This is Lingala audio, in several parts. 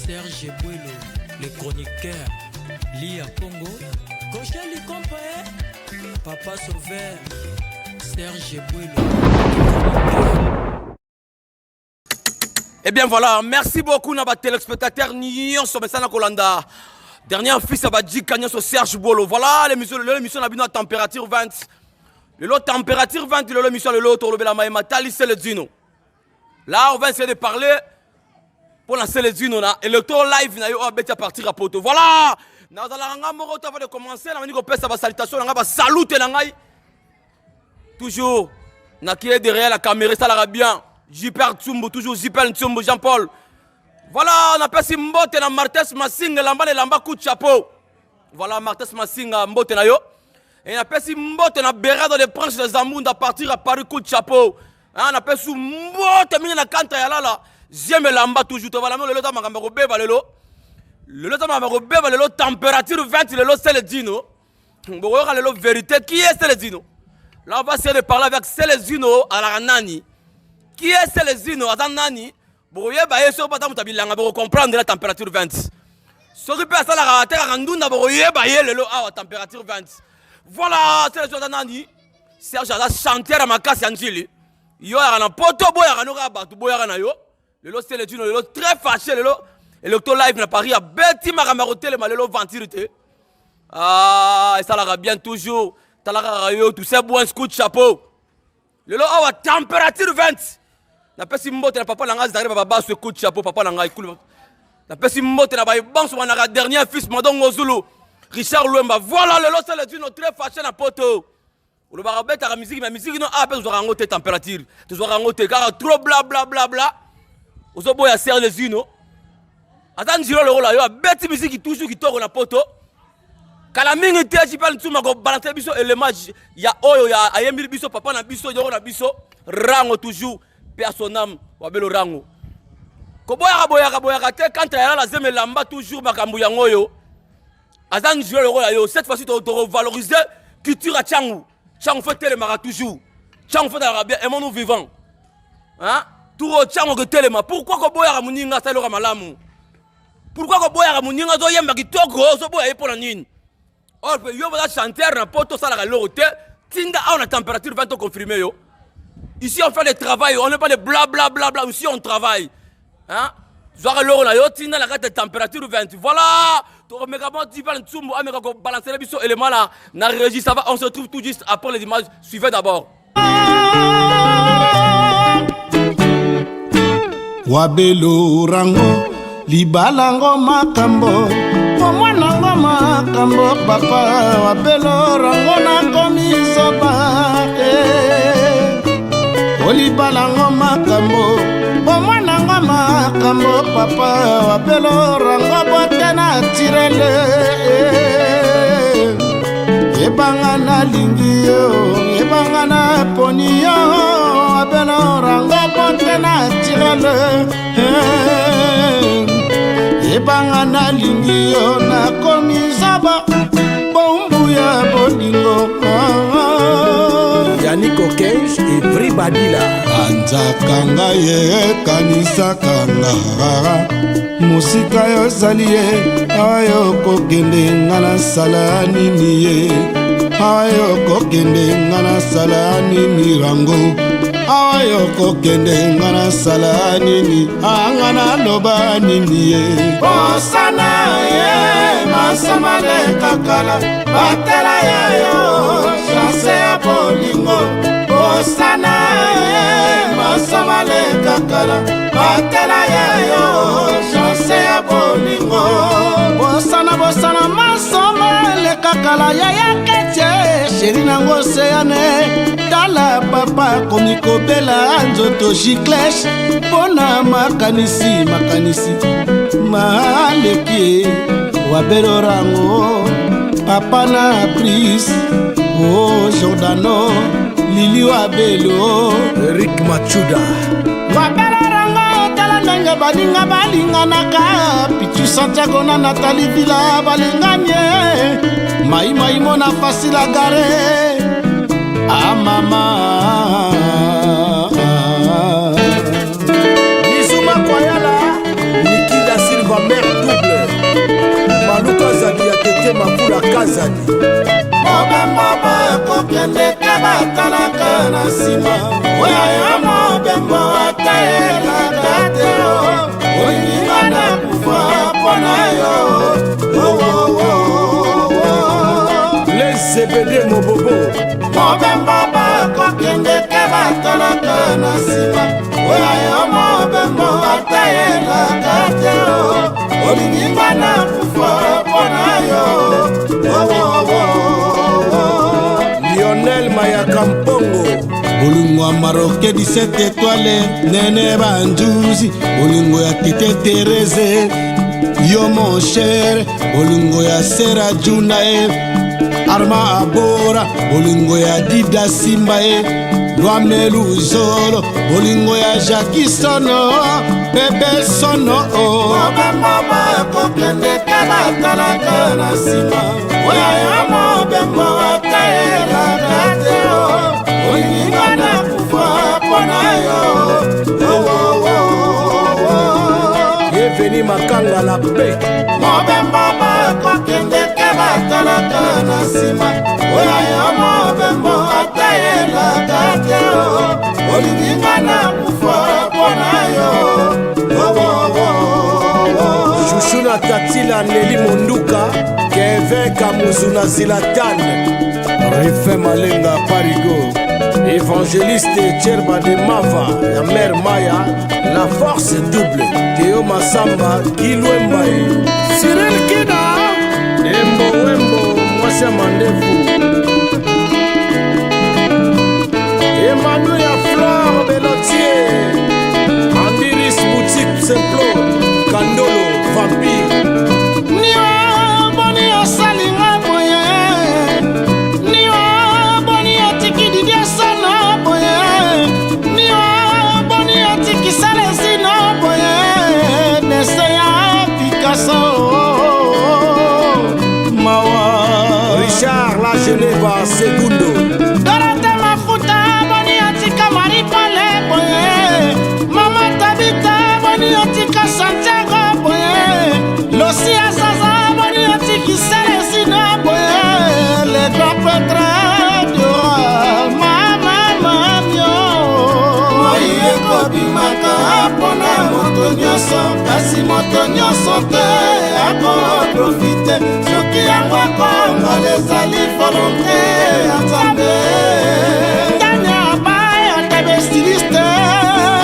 Serge Bwelo, le chroniqueur, Lia Congo, Gaucher Likompa, eh? Papa Sauveur, Serge Bwelo, le chroniqueur. Eh bien voilà, merci beaucoup na ba téléspectateurs nyonso mesana kolanda. Dernier fils ya badjika nyonso Serge Bolo. Voilà l'émission l'émission na bino à température 20. Lelo température 20 lelo émission lelo tolobela maye matali Celezino. Là on va essayer de parler pour la Celezino na electro live na yo abeti à partir à poto. Voilà, nazalaka nga moko to avant de commencer na bandi kopesa ba salutation na nga ba salute na ngai. Toujours na qui est derrière la caméra esalaka bien. Jiper Tsumbu toujours Jiper Tsumbu Jean-Paul. Voilà, napesi mbote na Martes Masinga elamba na elamba coup de chapeau. Voilà Martes Masinga mbote na yo. Et napesi mbote na Berado de Prince de Zamunda à partir à Paris coup de chapeau. Hein, napesi mbote mingi na Kanta ya lala. Ziem elamba toujours to bala lelo ta makambo kobeba lelo. Lelo ta makambo kobeba lelo température 20 lelo c'est le dino. Bokoyoka lelo vérité qui est Celezino. Là on va essayer de parler avec Celezino alaka nani. Qui est Celezino aza nani? Bokoyeba ye soki bata moto ya bilanga bokocomprendre la température 20. Soki mpe asalaka atekaka ndunda bokoyeba ye lelo awa température 20. Voilà Celezino aza nani? Serge aza chanteur ya makasi ya Njili. Yo yaka na poto boyaka no kaka bato boyaka na yo. Lelo Celezino lelo très fâché lelo Electro live na Paris abeti makambo ya kotelema lelo ventire te. Ah, esalaka bien toujours. Talaka kaka yo tout c'est bon coup de chapeau. Lelo awa température 20. Napesi mbote na papa na ngai Zare baba basu coup de chapeau papa na ngai kulu. Napesi mbote na baye banso banaka dernier fils Madongo Zulu. Richard Luemba. Voilà lelo Celezino très fâché na poto. Olobaka obetaka musique mais musique no a mpe tozwaka yango te température tozwaka yango te kaka trop bla bla bla bla ozoboya Celezino aza nzilo lokola yo abeti musique toujours kitoko na poto kala mingi te jipal nsuma kobalanse biso elema ya oyo ya ayembili biso papa na biso yoko na biso rango toujours pe à son âme wabelo rango koboyaka boyaka boyaka te kanta ya lala zeme elamba toujours makambo yango oyo aza nzilo lokola yo cette fois-ci tokovaloriser culture ya Tshangu. Tshangu faut telemaka toujours. Tshangu faut talaka bien aimons nous vivants. Hein? Tour Tshangu ke telema. Pourquoi koboyaka moninga asali eloko malamu? Pourquoi koboyaka moninga azoyemba kitoko ozoboya ye mpo na nini? Or mpe yo boza chanteur na poto osalaka eloko te tinda awa na température 20 toconfirme yo. Ici on fait le travail, on n'est pas de bla bla bla bla, ici on travaille. Hein? Zwaka eloko na yo tinda na kati ya température 20. Voilà! Tokomeka mwa Divan Ntsumbu ameka kobalancer biso élément na na régie. Ça va, on se retrouve tout juste après les images. Suivez d'abord. Wabelo rango libala ngo makambo omwana ngo makambo papa wabelo rango nakomi zoba eh. Olibala ngo makambo omwana ngo makambo papa wabelo rango bote na tirele eh. Ebanga nalingi yo ebanga naponi yo wabelo rango bote na tirele eh. Ebanga nalingi yo nakomi zoba bombu ya bolingo. Yannick Okenge et Vri Badila. Banzaka ngai ye kanisaka nga mosika yo ozali ye awa yo kokende nga nasala nini ye awa yo kokende nga nasala nini rango awa yo kokende nga nasala nini anga naloba nini ye bosana ye masamaleka kala batela ya yo chance ya bolingo bosana ye masamaleka kala batela ya yo chance ya bolingo bosana bosana masamaleka kala yaya ketie sheri nango seyane tala papa akomi kobela nzoto giclesh mpona makanisi makanisi maleki wabelo rango papa na prise o Jordano Lili wabelo Eric Machuda. Wabelo rango tala ndenge baninga balinganaka Pichu Santiago na Nathalie Villa balinganye mai mai mona fasila gare ah mama Mizuma Kwayala, Niki da Silva, merci. Kazadi. Mobembo bakokende te batalaka na nsima oyo ya mobembo ata elaka te olingi nga na kufa mpo na yo oh, oh, oh, oh. Les Zebede Mobobo. Mobembo bakokende te batalaka na nsima oyo yo mobembo ata elaka te olingi nga na kufa mpo na yo oh, oh, oh, oh. Lionel Mayaka Mpongo. Bolingo ya Maroke 17 étoile nene banjuzi bolingo ya Tite Terese yo mon cher bolingo ya Sera Juna e Arma Abora bolingo ya Dida Simba e Lwameluzolo bolingo ya Jackie Sono Bebe Sono mobembo bakokende te batalaka na nsima oyo ya mobembo ata elaka te olingi nga na kufa mpo na yo oh, oh, oh, oh. Bienvenue Makanga la paix. Mobembo bakokende te batalaka na nsima oyo ya mobembo ata elaka te olingi nga na kufa mpo na yo oh, oh, oh, oh. Chouchou na Tatila Nelly Monduka, Kevin Kamuzu na Zlatan, Rifin Malenga Parigo, Évangéliste Tcherba de Mava, la mère Maya, la force double, Théo Massamba, Kilwemba, Cyril Kida, Embo Wembo, Mwasi ya Mandefu, Emmanuel ya Flore Belotier, Andiris Boutique Simplo, Kandolo, Vampire. Niwa boni osalinga boye, niwa boni otiki Didie Sono boye, niwa boni otiki Selesino boye, dese ya Picasso mawa. Richard La Geneva Segundo. Dorote Mafuta boni otika Marie Pole boye, Mama Tabita boni otika Santiago boye, Losi Azaza boni otiki Selesino boye, le grand prêtre du roi, mama mamio. Moi ekobimaka mpona moto nyonso, kasi moto nyonso te akoprofite soki yango akongala ezali volonté ya Nzambe. Ndanya baya te bestiliste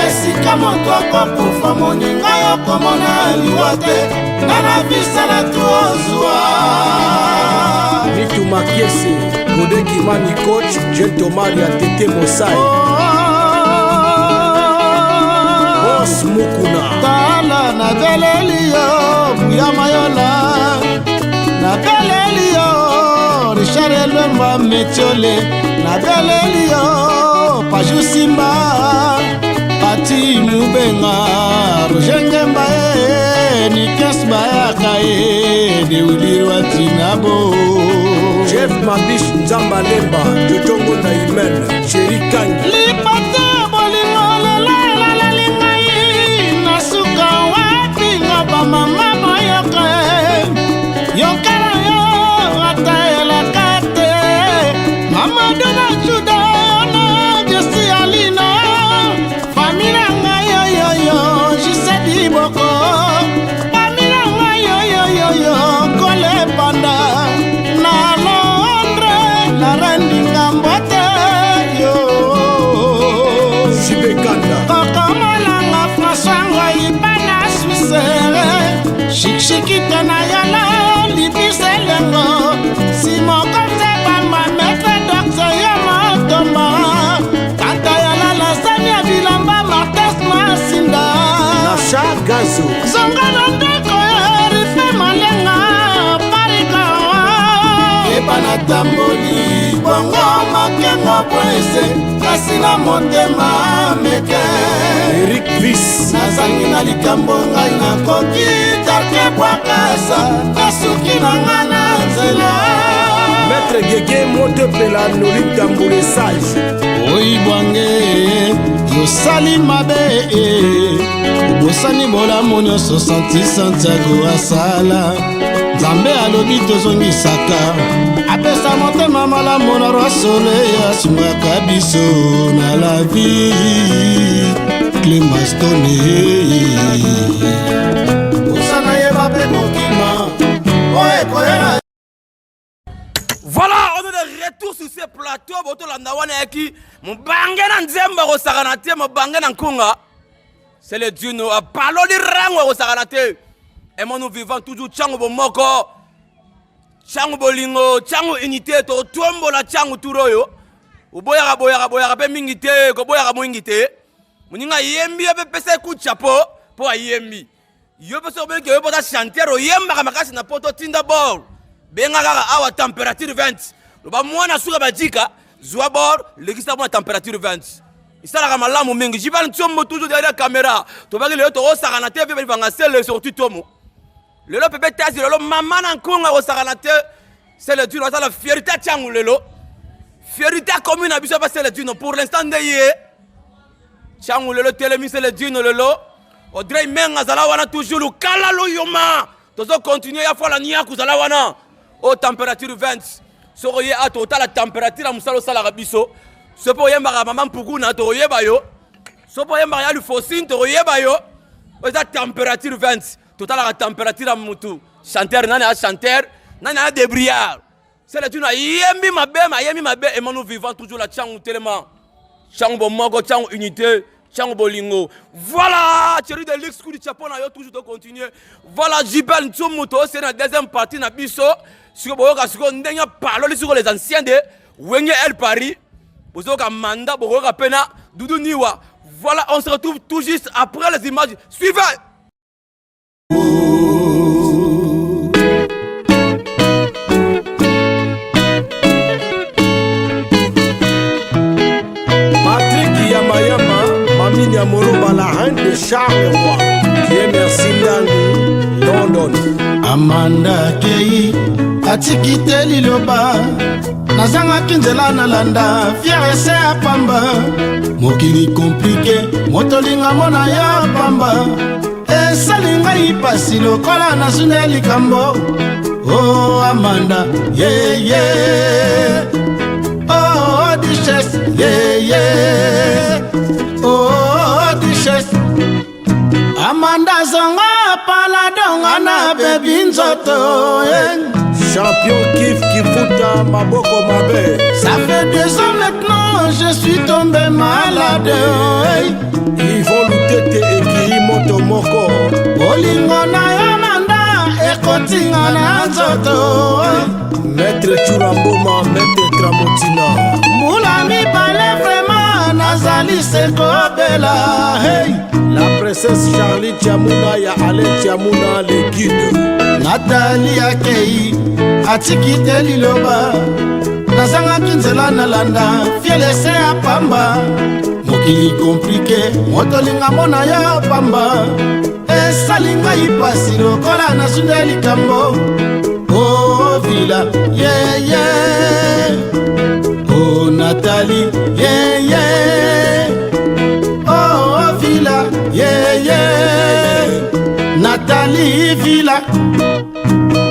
esika moto akokufa moninga yokomona liwa te nga na visala tozwa. Mitu Makiese, Gode Kimani coach, Gentleman ya Tete Mosai. Boss Mukuna. Tala nabeleli yo Buya Mayola, nabeleli yo Richard Elwemba Metiole, nabeleli yo Paju Simba Pati Mubenga Roger Ngemba e Nikes Bayaka e Dewilirwa Tinabo Jeff Mabish Nzamba Lemba, Jotongo na Imen, Chéri Kangi. Lipate bolingo lelo elaleli ngai na suka wapi nga bamama boyoka yokala yo ata elaka te Mamadu Bajuda na Jesi Alina fami na ngai yoyoyo Jise Diboko fami na ngai yoyoyoyo Kole Panda na Londres la rendinga mbote yo. Jibekanda. Kokomonanga François Ngoi bana Suisse shikshikite na yala libiselengo simokote bamba maître docteur yo motomba kanta yala lasani ya bilamba Martes Masinda. Nasha Gazo. Zonga na ndako Rife Malenga Parika eba natamboli bongo makengo poese kasi na motema meke. Eric Viss. Nazangi na likambo ngai nakoki tarke bwakasa nasuki na nga na nzela. Maître Gege Motepela Noli Tamboule Sage. Oyibwange yosali mabe obosani bolamu nyonso Santi Santiago asala. Nzambe alobi tozongisaka. Apesa motema malamu na roi soleil asungaka biso na la vie. Clemastone osana yeba mpe kokima oyo ekoyela. Voilà, on est de retour sur ce plateau. Botolanda wana yaki mobange na nzembo akosakana te, mobange na nkunga. C'est le Dino apaloli rango akosakana te. Aimons-nous vivant toujours Tshangu bomoko, Tshangu bolingo, Tshangu unité, totombola Tshangu tour oyo. Oboyaka boyaka boyaka pe mingi te, koboyaka mingi te. Moninga ayembi yo pe pesa ye coup de chapeau po ayembi. Yo pe soki obengi yo pota chanteur oyembaka makasi na poto tinda bord. Benga kaka awa température 20. Loba mwana suka bajika zwa bord lekisa mwa température 20. Esalaka malamu mingi. Jival Ntsombo toujours derrière caméra. Tobaki lelo tokosakana te pe banga sele surtout tomo. Lelo pepe tazi lelo mama na nkunga kosakana te. C'est le Dino la fierté Tshangu lelo. Fierté commune na biso pa c'est le Dino pour l'instant nde ye. Tshangu lelo telemi c'est le Dino lelo. Audrey Menga zala wana toujours lukala loyoma. Tozo continuer ya fola niaku zala wana. O température 20. Soko ye ato otala température ya mosala osalaka biso. Sopo oyembaka mama mpuku na tokoyeba yo. Sopo oyembaka ya lufosine tokoyeba yo. Eza température 20. Totalaka température ya mutu. Chanteur nani a chanteur, nani a débrouillard. C'est le tuna ayembi mabe, ayembi mabe et nous vivons toujours la Tshangu telema. Tshangu bomoko, Tshangu unité, Tshangu bolingo. Voilà, Thierry de Lix coup de chapeau na yo toujours de continuer. Voilà Jibel Ntsumu to c'est la deuxième partie na biso. Siko boyoka siko ndenge parole siko les anciens de Wenge El Paris. Bozoka manda bokoyoka pena Doudou Niwa. Voilà, on se retrouve tout juste après les images. Suivez. Patrick Yamayama, Mami Nyamoroba, la reine de Charleroi. Dieu merci Ndangu, London. Amanda akei atiki te liloba, nazangaki nzela nalanda fiere se ya pamba, mokili komplike, moto linga mona ya pamba, esali ngai pasi lokola nasune likambo. Oh Amanda, yeah, yeah. Oh Duchesse, yeah, yeah. Oh Duchesse. Amanda zonga paladonga na bebi nzoto eh. Champion Kif Kifuta maboko mabe. Ça fait 2 ans maintenant, je suis tombé malade. Eh. Yvon Lutete ekiri moto moko. Bolingo na yo manda ekotinga na nzoto. Eh. Maître Churamboma, Maître Tramotina. Mbula mibale vraiment nazali sekobela. Hey. La princesse Charlie Tiamuna ya Alain Tiamuna le guide. Nathalie akei atiki te liloba, nazangaki nzela nalanda fielese ya pamba, mokili komplike, moto linga mona ya pamba, esali ngai pasi lokola nasunde likambo. Oh Villa, yeah, yeah. Oh Nathalie, yeah, yeah. Oh Villa, yeah, yeah. Nathalie Villa,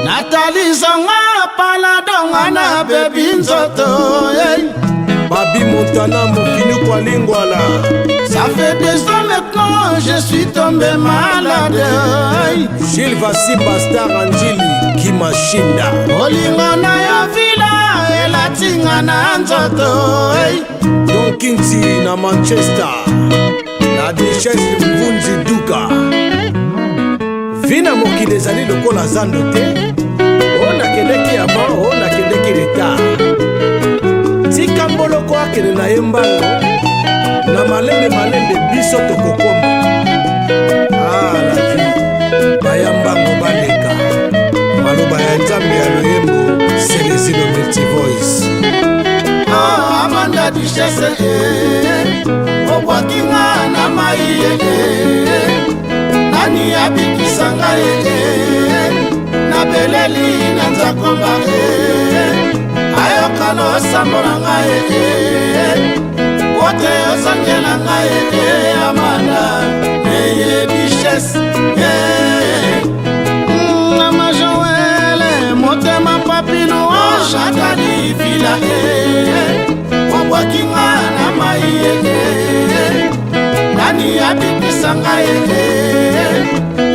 Nathalie zonga paladonga na bebi nzoto, hey. Babi Montana Mokini kwa Lingwala. Ça fait 2 ans maintenant, je suis tombé malade. Hey. Gilles Vassi Pastar Anjili Kimashinda. Bolingo na yo Villa elatinga na nzoto. Hey. Don Kinti na Manchester. La Duchesse Mvunzi Duka. Vina mokili ezali lokola zando te. O nakendeki avant, o nakendeki retard. Tika mboloko akende na ye mbango. Na malembe malembe biso tokokoma. Ah la vie, baya mbango baleka. Maloba ya Nzambe ya loyembo, Celezino Multivoice. Ah, Amanda Duchesse, eh, obwaki nga na mai, eh, eh, nani abikisa ngai, eh, nabeleli na nzakomba, eh, ayoka losambo na ngai, eh, bote ozongela ngai, eh, Amanda, eh, eh, Duchesse, eh, Mama Joël. vila eh, obwaki nga na mai eh, nani abikisa ngai eh,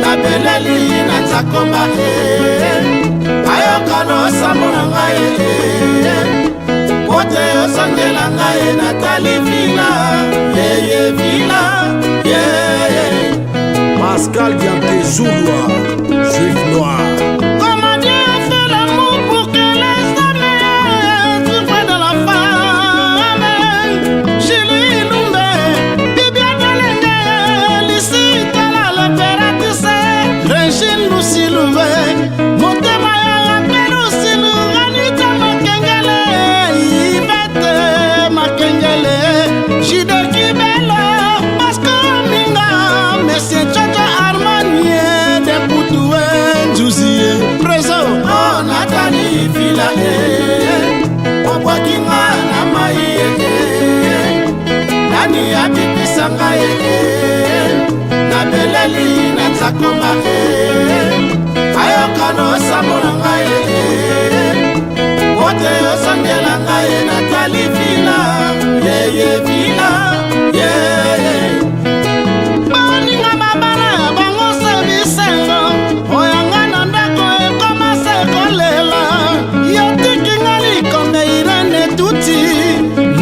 nabeleli na nzakomba eh, ayoka losambo na ngai eh, po te ozongela ngai natali vila yeye vila yeye Pascal Diantezulwa, juif noir. Comment Dieu a fait l'amour pour que les hommes souffrent de la femme. Julie Lumbe, Bibiane Lenge, Lucie Tala l'impératrice, Régine Lucie Lumbe, Motema ya Pelusilu, Anita Makengele, Yvette Makengele, Jide Kibelo, Pasco Minga, Monsieur Tchatcha Armani, de Poutoué, Nzuzie, Préso, oh Nathalie Villa, eh, obwaki nga na mai, eh, nani abikisa ngai, eh, nabeleli na nzakoma, eh, ayoka losambo na ngai, eh, po te ozongela ngai natali vila yeye vila yeye baninga babala ya bango se bisengo oyanga na ndako ekoma se kolela yotikinga likombe irene tuti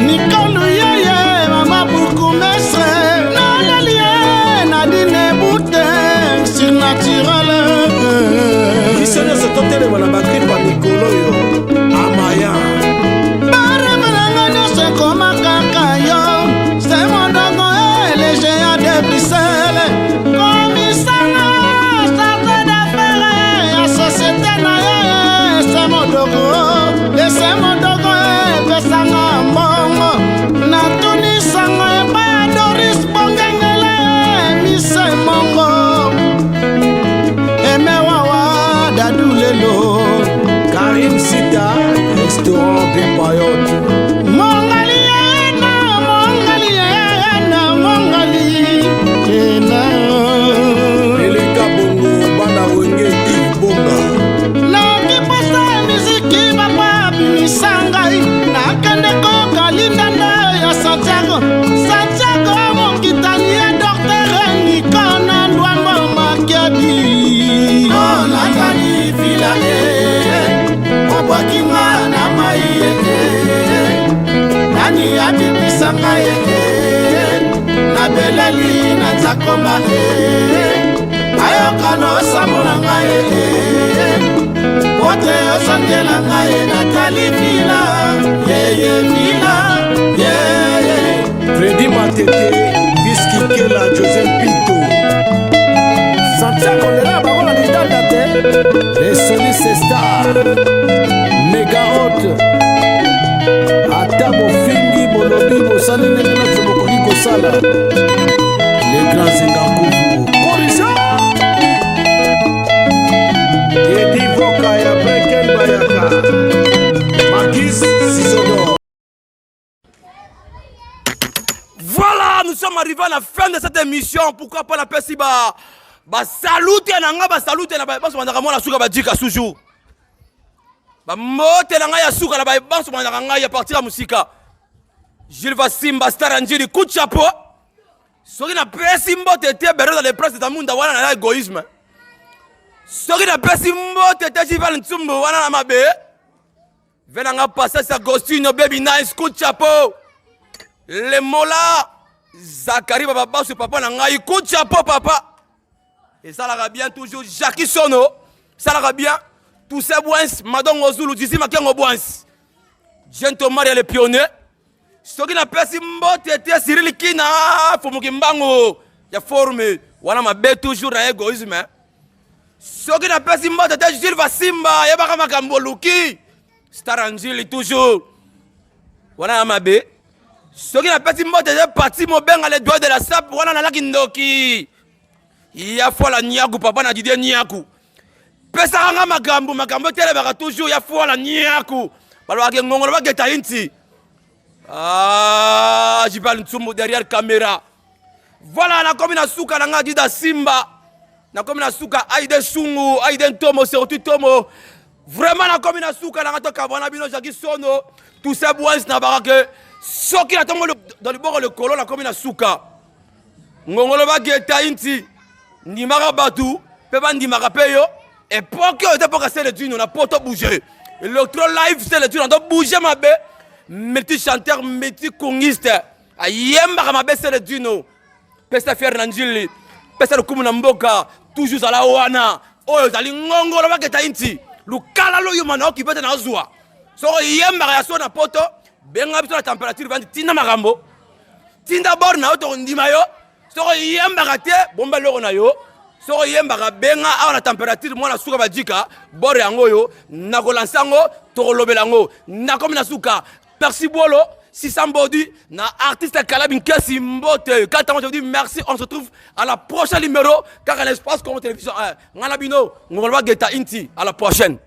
nikolu yeye mama burkumestre naleli ye nadine bute surnaturel. Biso nyonso totelema na bagripe ya mikolo oyo amaya. Barêve na nga nyonso ekoma kaka yo se mondongo elege ya de Bruxelles komisanga charge d'affaires ya société na ye se mondongo ese mondongo epesanga mbongo natunisango epai ya Doris Bongengele mise mongo emewawa dadu lelo. Karim Sita, restaurant des Payotes. Mongali ena mongali ena mongali ena. Eleka bongo bana wenge Yves Bonga. Nakiposa miziki papa abimisa ngai nakende koyoka lindanda ya Santiago Santiago mokitani ya Docteur Nikona Ndwambo Makiadi. Natali vila obwaki nga na mai nani abikisa ngai nabeleli na nzakoma ayoka losambo na ngai po te ozongela ngai natali vila yeye vila yeye. Fredi Matete, Biskikela, Joseph Pito. Santiago lela bango na lindanda te. Les solistes star. Mega Hot. Ata bofingi bolobi bosali ndenge nyonso bokoki kosala. Les grands Zengakuvu. Corrigé! Edi Voka ya Breken Bayaka. Makis Sisodor. Voilà, nous sommes arrivés à la fin de cette émission. Pourquoi pas la pesi ba ba salute na nga ba salute na ba banso bandaka mwana suka ba dika toujours. Ba mbote na nga ya suka na ba banso bandaka ngai ya partir ya musika. Gilles Vasimba Star Anjili coup de chapeau. Soki na pesi mbote te bero dans les presses de munda wana na égoïsme. Soki na pesi mbote te Gilles Ntsumbu wana na mabe. Ve na nga passage Agostino Baby Nice coup de chapeau. Le Mola Zakari Baba Basu papa na ngai coup de chapeau papa. Esalaka bien toujours Jackie Sono. Esalaka bien. Tous ces boins Madongo Zulu Disi Makengo boins. Gento Maria le pionnier. Soki napesi mbote te Cyril Kina fumuki mbangu ya forme wana mabe toujours na égoïsme. Soki napesi mbote te Jules Vasimba yebaka makambo oluki. Star Anjili toujours wana ya mabe. Soki napesi mbote te Pati Mobenga le doigt de la sape wana nalaki ndoki. Ya fola nyaku papa na Didier Nyaku. Pesaka nga makambo makambo etelemaka toujours ya fola nyaku. Balobaka ngongolo bageta inti. Ah, Jibal Ntsumbu derrière caméra. Voilà, nakomi na suka na nga Dida Simba. Nakomi na suka Aide Sungu, Aide Ntomo, surtout Tomo. Vraiment nakomi na suka nanga tokabwana bino Jackie Sono tout ça boys na barake soki na tongo dans liboko likolo nakomi na suka ngongolo bageta inti ndimaka bato mpe bandimaka mpe yo epoke oyo te mpoka sele dino na poto bouge electro live sele dino to bouge mabe multi chanteur multi kongiste ayembaka mabe sele dino pesa fiere na njili pesa lokumu na mboka toujours zala wana oyo ozali ngongolo baketa inti lukala loyuma na okipe te nazwa soko oyembaka ya so na poto benga biso na température vandi tinda makambo tinda bor na yo tokondima yo soko oyembaka te bomba eloko na yo soko oyembaka benga awa na température mwana suka bajika bor yango oyo nakolansa yango tokolobela yango nakomi na suka. Merci Bolo, 600 Body, na artiste Kalabi Nkesi Mbote. Quant à moi, je vous dis merci. On se retrouve à la prochaine numéro, car à l'espace comme télévision 1. Ngana Bino, Ngolba Geta Inti. À la prochaine.